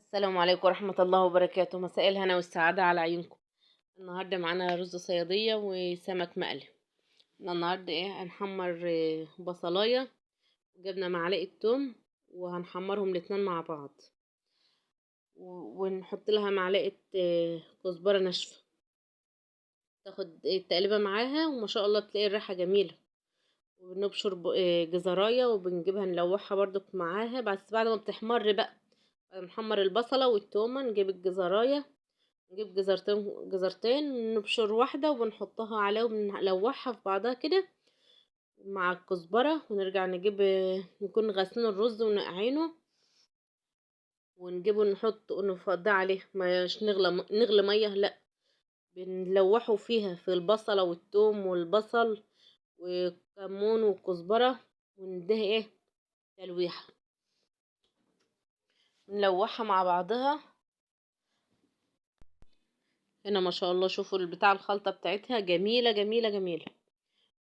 السلام عليكم ورحمة الله وبركاته. مساء الهنا والسعادة على عيونكم. النهاردة معانا رز صيادية وسمك مقلي. احنا النهاردة هنحمر بصلاية، وجبنا معلقة توم وهنحمرهم الاتنين مع بعض، ونحط لها معلقة كزبرة ناشفة، تاخد التقليبة معاها، وما شاء الله بتلاقي الريحة جميلة. وبنبشر جزراية وبنجيبها نلوحها برضك معاها، بس بعد ما بتحمر بقى نحمر البصلة والتومة، نجيب الجزراية، نجيب جزرتين نبشر واحدة وبنحطها عليها وبنلوحها في بعضها كده مع الكزبرة، ونرجع نكون غاسلين الرز ونقعينه ونجيبه نحط ونفضيه عليه، مش نغلي مية، لا بنلوحه فيها في البصلة والثوم والبصل والكمون والكزبرة، ونديها تلويحة، نلوحها مع بعضها. هنا ما شاء الله شوفوا البتاع الخلطة بتاعتها جميلة جميلة جميلة،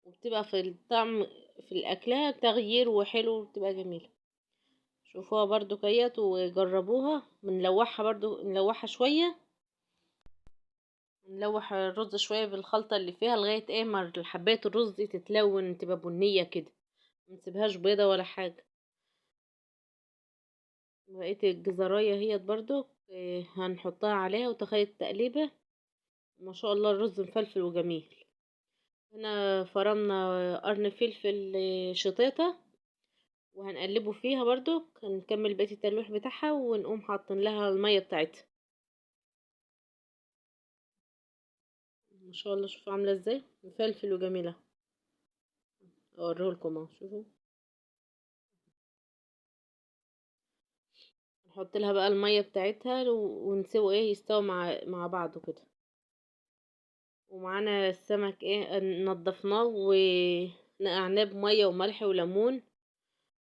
وبتبقى في الطعم في الأكلة تغيير وحلو، وبتبقى جميلة. شوفوها برضو كيت وجربوها. بنلوحها برضو، نلوحها شوية، نلوح الرز شوية بالخلطة اللي فيها لغاية ما حباية الرز دي تتلون، تبقى بنية كده، ما نسيبهاش بيضة ولا حاجة. بقية الجزراية هي برضو هنحطها عليها وتخلي التقليبة. ما شاء الله الرز مفلفل وجميل. هنا فرمنا قرن فلفل شطيطة وهنقلبه فيها برضو، هنكمل بقية التلويح بتاعها ونقوم حاطين لها المية بتاعتها. ما شاء الله شوفوا عاملة ازاي، مفلفل وجميلة، اوريهولكم اهو. شوفوا نحط لها بقى المية بتاعتها ونسيبه يستوي مع بعضه كده. ومعانا السمك نضفناه ونقعناه بمية وملح وليمون،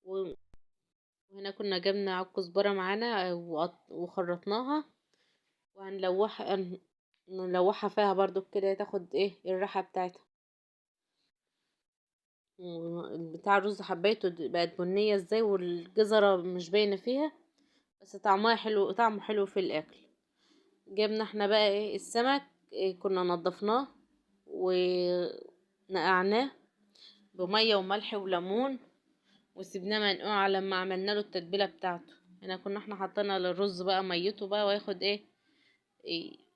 وهنا كنا جبنا عود كزبرة معانا وخرطناها، نلوحها فيها برضو كده تاخد الريحة بتاعتها. بتاع الرز حبيته بقت بنية ازاي، والجزرة مش باينة فيها، بس طعمها حلو، طعمه حلو في الاكل. جبنا احنا بقى السمك، كنا نضفناه ونقعناه بمية وملح وليمون وسيبناه منقوع لما عملنا له التتبيلة بتاعته. هنا كنا احنا حطينا للرز بقى ميته بقى وياخد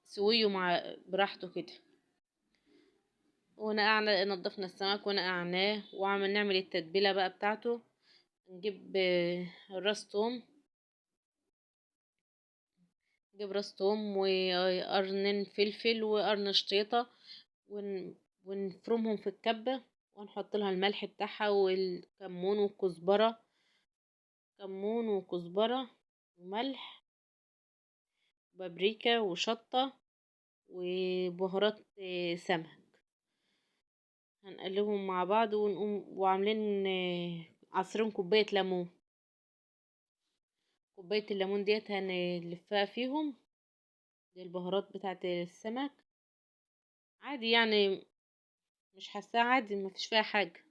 سويه مع براحته كده. ونقعنا، نضفنا السمك ونقعناه وعمل نعمل التتبيلة بقى بتاعته. نجيب راس توم، نجيب راس توم وقرنين فلفل وقرن شطيطة ونفرمهم في الكبة، ونحط لها الملح بتاعها والكمون والكزبرة، كمون وكزبرة وملح وبابريكا وشطة وبهارات سمك. هنقلبهم مع بعض ونقوم وعاملين عصرين كوباية ليمون. كوباية الليمون ديت هنلفها فيهم، دي البهارات بتاعت السمك. عادي مش حاساها، عادي ما فيش فيها حاجة.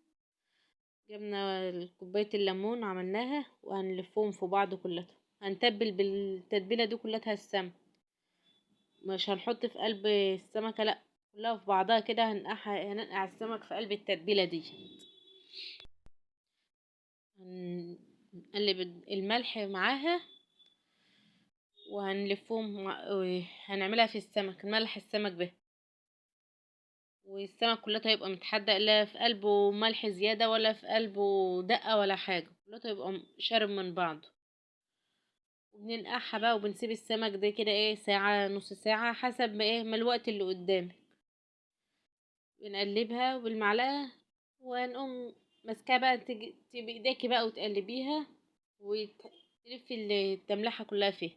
جبنا كوباية الليمون عملناها وهنلفهم في بعض كلها، هنتبل بالتتبيلة دي كلها السمك، مش هنحط في قلب السمكة، لا كلها في بعضها كده. هننقع السمك في قلب التتبيلة دي. هنقلب الملح معاها وهنلفهم هنعملها في السمك، نملح السمك به، والسمك كلها هيبقى متحدق، لا في قلبه ملح زيادة ولا في قلبه دقة ولا حاجة، كلها هيبقى شارب من بعضه. وبننقعها بقى وبنسيب السمك ده كده ساعة نص ساعة حسب ما الوقت اللي قدامك. بنقلبها بالمعلقة وهنقوم ماسكاها بقى بايديكي بقى وتقلبيها وتلفي التملحة كلها فيها،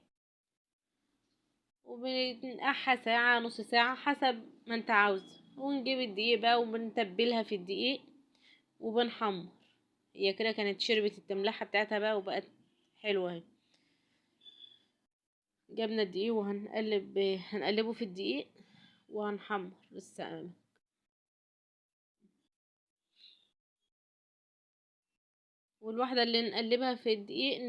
وبننقعها ساعة نص ساعة حسب ما انت عاوزة. ونجيب الدقيق بقى وبنتبلها في الدقيق وبنحمر. هي كده كانت شربت التملحة بتاعتها بقى وبقت حلوة اهي. جبنا الدقيق هنقلبه في الدقيق وهنحمر السمك. والواحدة اللي نقلبها في الدقيق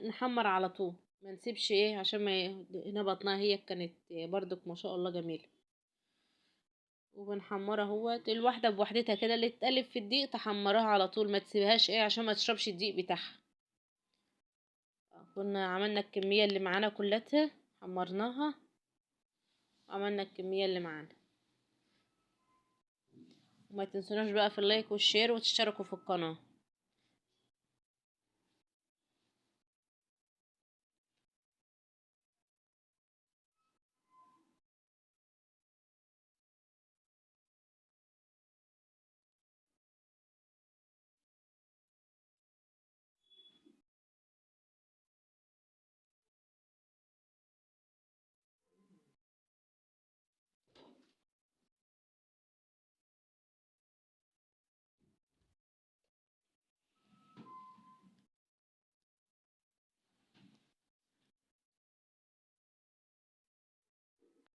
نحمر على طول. ما نسيبش ايه عشان ما هنا بطنها هي كانت برضك ما شاء الله جميلة. وبنحمرها اهوت الواحدة بوحدتها كده، اللي تتقلب في الدقيق تحمرها على طول، ما تسيبهاش ايه عشان ما تشربش الدقيق بتاعها. كنا عملنا الكمية اللي معانا كلها، حمرناها وعملنا الكمية اللي معانا. وما تنسوناش بقى في ال like وال share وتشتركوا في القناة.